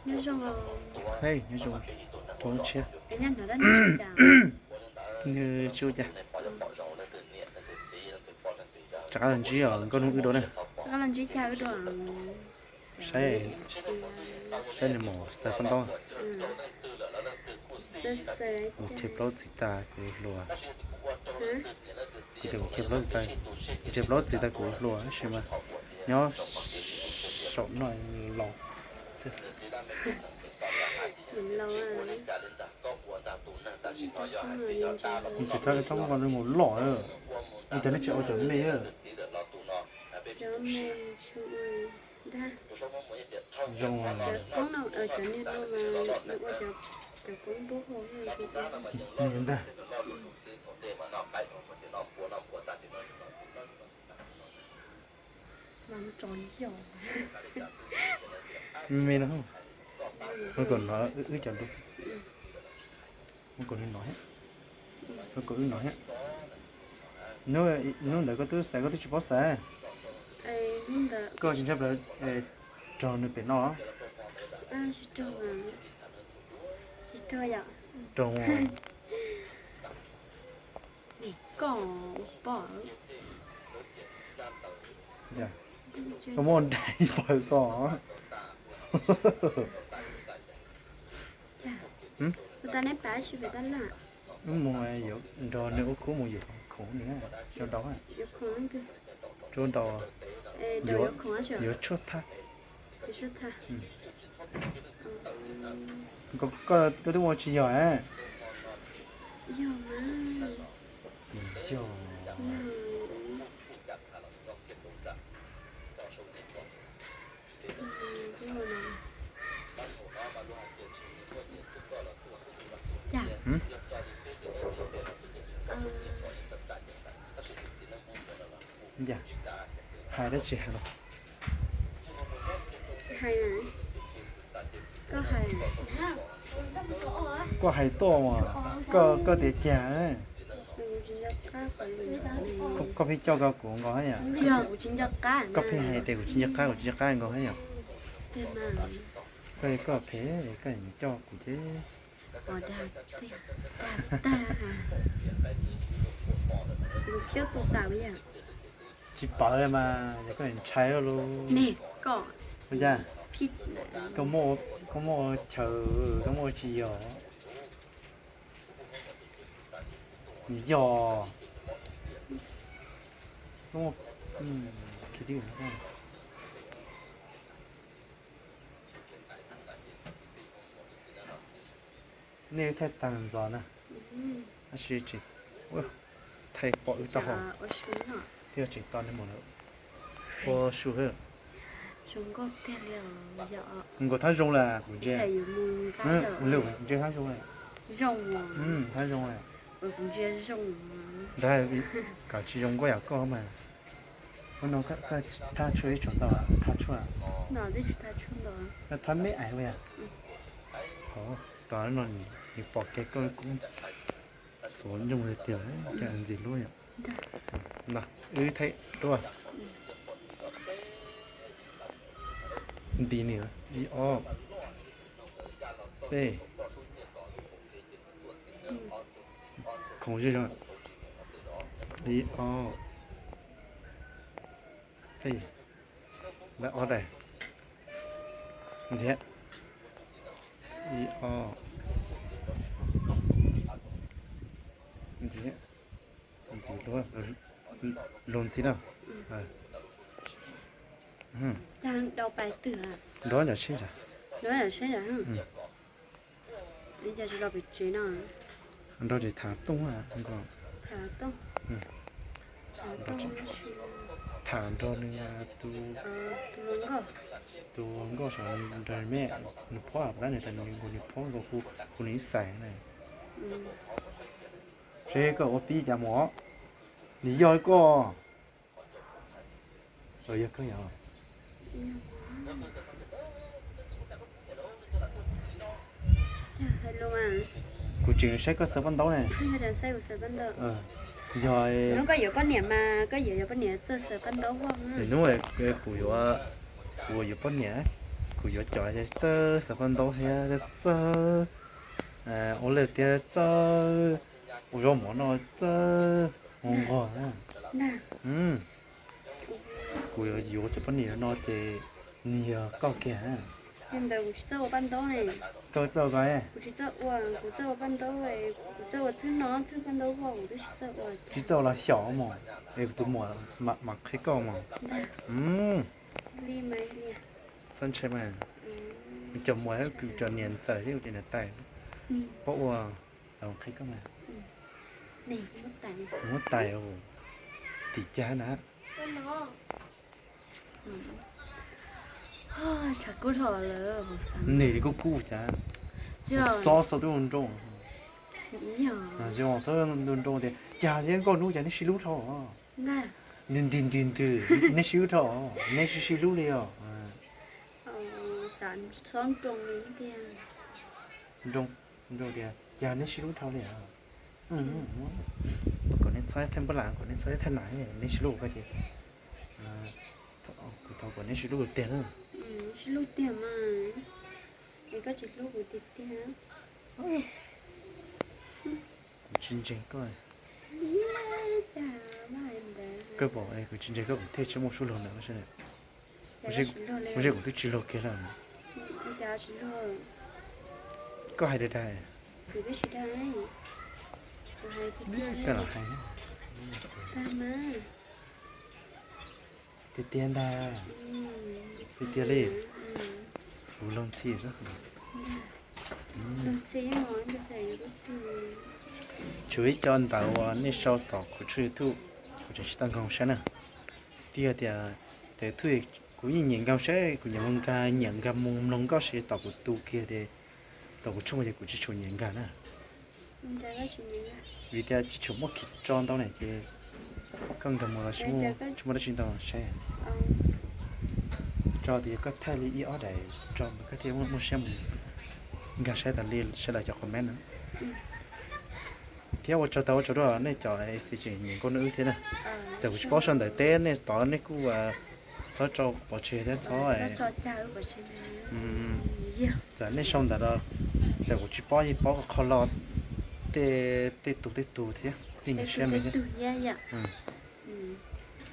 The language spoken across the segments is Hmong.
Nyob zoo. Hej, nyob zoo. Rau hnub tshiab. Nyob zoo. Nws tsis ua cas. Rov qab los ntsib os nkauj hnub wb dua na. Rov qab los ntsib cas wb dua. Saib, saib nws mus xaws paj ntaub. Kuv cheb plaub txiv tas kuv hluas. Kuv tias kuv cheb plaub txiv tas, kuv cheb plaub txiv tas kuv hluas tab sis mas nyob saum no los xwb. Tsis tau txhob mus lom, ua cas nej tsis ua cov me. Cov me zoo, cov niag no mas nws ua cov, cov koob npub hau ntag. Mas tso yog me no, ua kom no wb cov lus, ua kom nws no thiab, ua kom wb no thiab. Hnub ntawd koj twb xaws koj twb tsis paub xaws. Koj tsis ntshai plaws raug nws pem no. Raug. Koj pom, koj muab nraiv pawg koj. Kuv tas neb pab tsis pem tab laj. Wb mus yuav nrog nws ua khub mus yuav khoom nws, tso nrau, tso nrau, yuav tshuaj thaj. Koj twb ua tsis yog. Yog. Hais dab tsi hais los? Koj hais tuaj mas, koj tias cas? Koj pheej coj kuv nkaus hab yom? Koj pheej hais tias kuv tsis nco qab, kuv tsis nco qab nkaus hab yom? Koj, koj phem, koj coj kuv ces. Tsis pawv mas yog koj ntshai lawm. Koj muaj chaw, koj muaj tsis yog. Yog. Nej thaij tag ntxov na, tab sis tseem thaij pom wb taub hau, thiaj tseem tau nej mus ua su. Nkaus thab zoo lawm kuv ntsia, ntsia thab zoo lawm, thab zoo lawm. Ntag, kom tsis zoo nkuaj yam koj mas. Ua no koj thab tshuaj ib tsoom ntau, thab tshuaj, koj thab me ais ua yam. Tom no nws pom kev koj kub xuav nyooj li tiag, cas ntxim hlub yom. No, wb thaij duab. Nti nws, ib ob peb, khoov zej zog, ib ob peb, lawv ob daim, ntxiv, ib ob, ntxiv, ntxiv, luag ntxiv na. Nrog nram tsheb ntag. Nrog tsis tham tooj nkaus. Tham nrog nws tus, tus nkauj saum nrog me, nws phob plab nws tas nws nkaus nws phob nkaus hu nws ib xais na. Seb koj ua pib cas mus, nws yog koj. Yog koj yog. Kuv tseem saib koj xaws paj ntaub ne. Yog, hnub koj yuav poj niam mas koj yuav yuav poj niam txawj xaws paj ntaub. Hnub kuv yuav, kuv yuav poj niam, Kuv yuav cov txawj xaws paj ntaub thiab txawj ua liaj tiab, txawj ua zaub mov no, txawj ua nqos. Kuv yuav yuav cov poj niam no ces nws yog koj kiag. Ntawd kuv tsis txawj ua paj ntaub ne. Koj txawj ua, kuv tsis txawj ua, kuv txawj ua paj ntaub, kuv txawj ua thwb no thwb paj ntaub voj, kuv twb tsis txawj ua. Tsis txawj ua los xyaum mog, es kuv tus muam mam qhia koj mog. Li mas li. Txhob ntshai mas, cov muam thiab kuv cov niam ntxawm thiab kuv cov niam tais paub ua, qhia koj mas. Muab tais tim cag na. Nws li kuj kub cas, xob xob twb nroo. Xob nroo nroo tias cas thiab nkauj hnub cas nej sib hlub dhau. Ntws ntws ntws ntws, nej sib hlub dhau, nej sib sib hlub li os. Nroo tias cas nej sib hlub dhau li os. Kom nej txhob thaij npab lam, kom nej txhob thaij nas, nej sib hlub koj ces kuv thov kom nej sib hlub tiag na. Sib hlub tiag mas, es koj tsis hlub kuv tiag tiag. Kuv tsis ntseeg koj. Koj pom kuv tsis ntseeg koj, kuv thiaj tsis muaj suab luag ntawd. Ua ntej kuv twb tsis luag kiag lawm. Koj hais dag dag. Koj los hais tiag tiag ntag. Tiag tiag li. Kuv luag ntxhi xwb. Tshuav ib co ntawv uas nej sau tom kuv tshooj YouTube, kuv tseem tsis tau nkag saib na. Twb yog tias tus YouTube kuv yeej nyiam nkag saib, kuv nyiam mus nkag, nyiam nkag mus mloog nkauj, tab sis tom kuv tus kiag ces, tom kuv tshooj ces kuv tsis tshua nyiam nkag na. Vim tias tsis tshua muaj kiv tso ntau ne ces koj nkag mus los tsis muaj dab tsi ntau saib. Tso tias koj thaij li ib ob daim tso mas koj thiaj muaj siab mus nkag saib tas li saib lawv cov comment na. Thiab ua tsaug tas ua tsaug rau nej cov xi tseem nyiam nkauj nraug wb thiab na. Txawm kuv tsis paub sau ntawv teb nej tod nej kuj txhob tso pov tseg thiab txhob, txawm nej sau ntawv los txawm kuv tsis paub yeej paub qhov lo tej, tej tus tej tus thiab tej niag siab me thiab.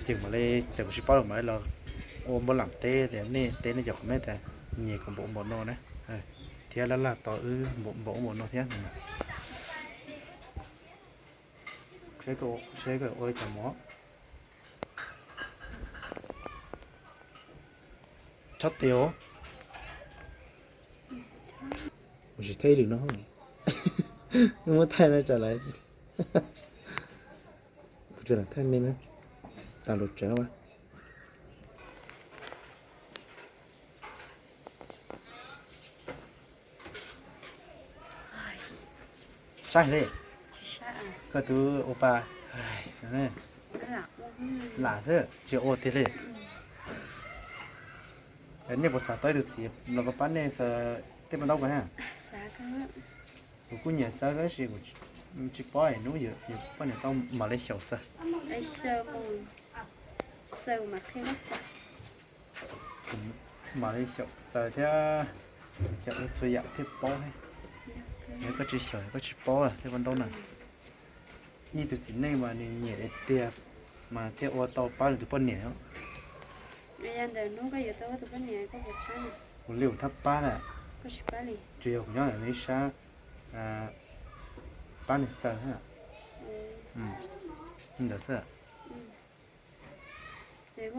Ces mam li txawm kuv tsis paub los mam li los ua npau lam teb tias nej teb nej cov comment tas nyiam kuv npaum ua npaum no na, thiab laj laj tos wb npaum ua npaum no thiab. Saib koj ua li cas mog. Txhob tes os. Kuv tsis thaij lwm no, muab thaij no tsam lawv, kuv tsis thaij me na, tas lus tsev. Saib li, koj tus ua pa lam xwb tsis ua tiag li. Nej puas xav tau ib tug txiv los koj pab nej xaws tej paj ntaub ko na? Kuv kuj nyiam xaws tab sis kuv tsis paub hnub yus poj niam tau mam li xyaum xaws. Mam li xyaum xaws thiab, xyaum ua txhua yam thiaj paub. Yog koj tsis xyaum koj tsis paub tej paj ntaub na. Ib tug txiv neej mas nws nyiam tiag tiag mas thiaj ua tau pab nws tus poj niam. Kuv li kuv thab pab na, tsuas yog kuv nyob ntawm nws ib sab pab nws xaws. Ntawd xwb. Kuv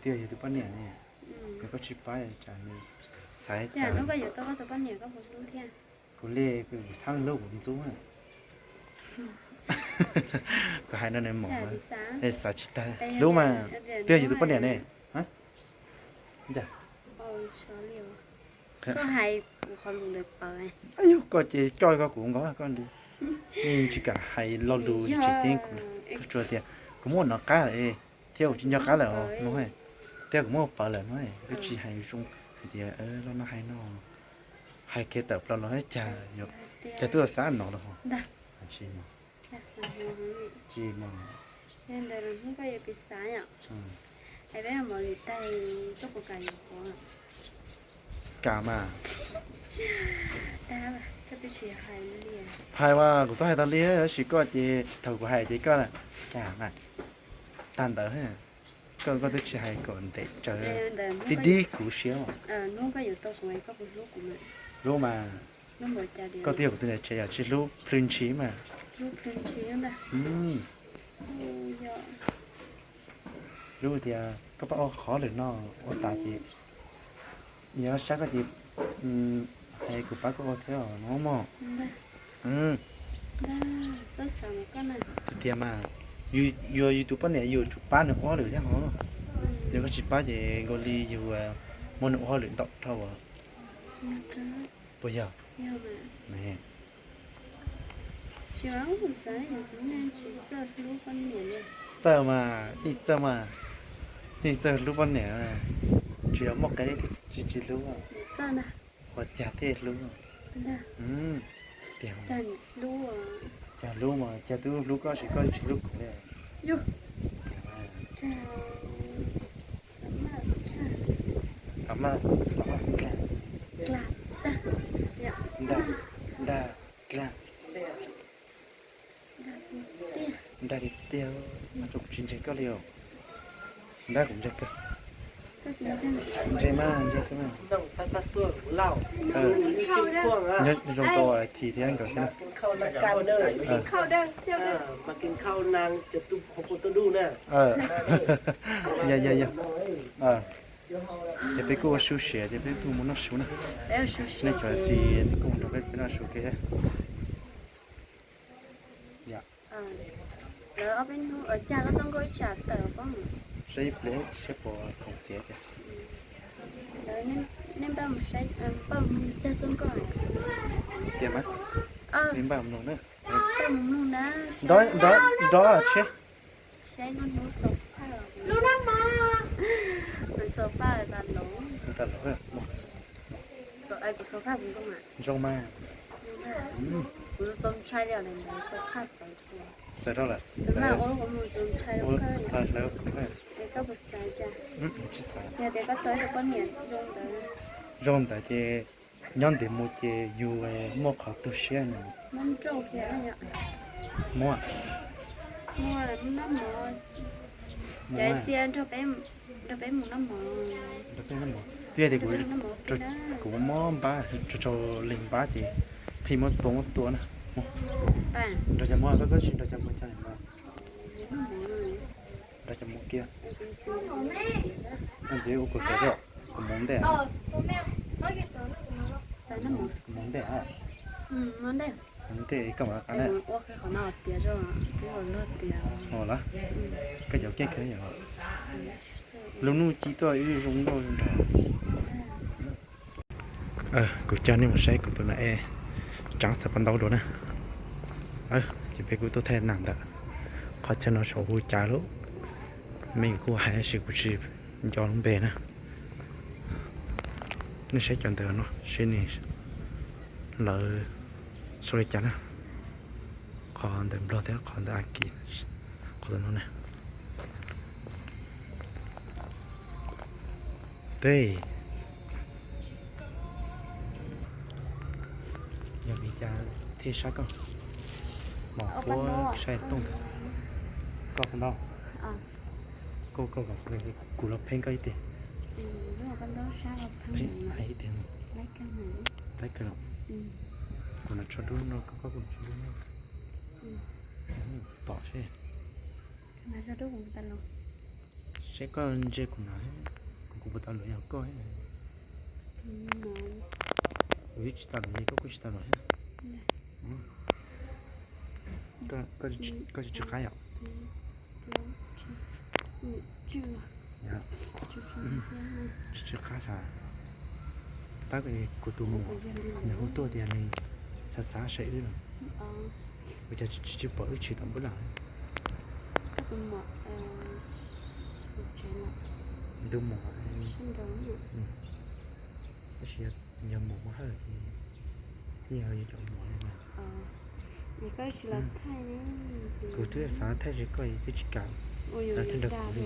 twb yog yus tus poj niam ne, yog koj tsis pab tsam nws xav cas. Kuv li kuv thaab hlub kuv ntxub. Kuv hais no nws mom xav tsis tag, hlub mas, twb yog yus tus poj niam ne. Yog koj ces coj koj kuv nkaus koj li, tsis kam hais lo lus tsis tseem ceeb kuv tsuas tias kuv muab ua nov qab lawm thiab kuv tsis nco qab lawm no, thiab kuv muab ua pawv lawm no, twb tsis hais zoo hais tias los no hais no, hais kiag tawm plaws los cas, cas twb xav no los. Tsis, tsis, hnub koj yuav pib xav yom. Hais peb mos lwm tais, koj puas kam yuav kuv? Kam mas. Tab, koj twb tsis hais li. Hais mas kuv twb hais tau li, tab sis koj ces thaum kuv hais ces koj kam mas. Tag ntawd, koj, koj twb tsis hais kom ntev tsawv, dib dib kuv siab. Hnub koj yuav tau kuv, koj puas hlub kuv mas? Hlub mas. Koj twb yog kuv tus niam tsev yom, tsis hlub plhws ntshis mas. Hlub plhws ntshis ntag. Hlub tias koj pab ua qhov lwm no ua tas ces yog sab koj ces hais kuv pab koj ua thiab no mog. Tiag tiag mas, yus yog yus tus poj niam yus tsum pab nws ua hauj lwm thiab hos. Yog koj tsis pab ces nkaus li yus muab nws ua hauj lwm ntau dhau as. Puas yog? Txawj mas, yeej txawj mas, yeej txawj hlub poj niam, tsis yog muaj qee leej twg tsis, tsis hlub. Ua cas thiaj hlub? Tiag. Cas hlub mas, cas twb hlub koj sis koj tsis hlub kuv li. Tiag mas, xav mas, xav mas, dag, dag, dag. Nrag tiag tiag, mas kuv tsis ntseeg koj li os. Nrag kuv ntseeg kawg. Ntseeg mas, ntseeg kawg mas. Nyob zoo tau Chis thiab nkawd thiab na. Yog, yog, yog. Ces peb kuj ua su siav ces peb kuj mus noj su na. Nej cov xis nej kuj mus nrog peb, peb noj su ke thiab. Saib ib pliag saib puas khoom txiav tiag. Tiag mas, nej npaj mus mloog na. Nrog, nrog, nrog tsheb. Saib lub hnub xaus phaj. Xaus phaj tas los. Tas los. Kuv xaus phaj kuv zoo mas. Zoo mas. Kuv txaus ntshai li os, ntawd xaus phaj txawv. Txawv rau lawm. Hlawv kuv. Tsis xav. Zoo ntawd ces nyob ntev mus ces yus muaj qhov tu siab. Muaj. Muaj. Nrog peb mus noj mov. Twb yog tias kuv, kuv mob npab, tsaug tsaug li npab ces pheej muab tua muab tua na. Nrog cov muab, koj tsis nrog cov muab cov, nrog cov muab kiag. Ntxiv ua kuv tes, kuv mus ntej. Kuv mus ntej. Mus ntej koj mam qab na. Los, koj cov keej kawg yom. Lub hnub ci tuaj wb zoo nkauj zoo nraug. Kuv coj nej mus saib kuv tus nas ej tseem xav paj ntaub dua na. Ces peb kuj tuaj thaij nas ntawm qhov chaw no saum hu cav lawm. Mej kuj hais tab sis kuv tsis nco lub npe na. Nej saib cov ntawm no seb nws lawv sau li cas na. Qhov ntawm Nplog thiab qhov ntawm Askiv, qhov ntawm no na. Tej, yog li cas thiaj sab koj? Mos puab saib tooj ntawd. Koj paj ntaub. Koj, koj kom kuv los pheej koj ib teg. Pheej ib teg. Thaib kawg los. Kuv no tsho dub no, koj, koj kuv no tsho dub no. Tom seb. Seb koj ntse kuv no, kuv, kuv puas tau luam yog koj. Kuv twb tsis tau luam, koj kuj tsis tau luam thiab. Koj, koj tsis tsw qab yom? Tsis tsw qab sav. Tab kuv tus muam nws hu tuaj tias nws xav xav saib wb no. Ua cas tsis, tsis pom wb tshwm tom npab lawm. Ntu muam. Tab sis yog muam muab hawj ces yeej yog cov muam li na. Kuv twb xav thaij sis koj twb tsis kam. Lawv thaij nrog kuv li.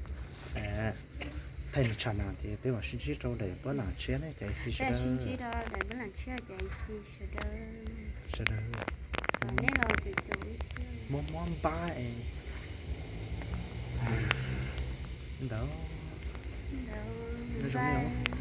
Thaij nws tsham na ces peb mam sib ntsib rau daim npawb lam tshiab ne cov ib xis sawv daws. Sib ntsib rau daim npawb lam tshiab cov ib xis sawv daws. Sawv daws. Nej los caum caum wb thiab. Mob mob npab es. Ntawd. Ntawd. Zoo li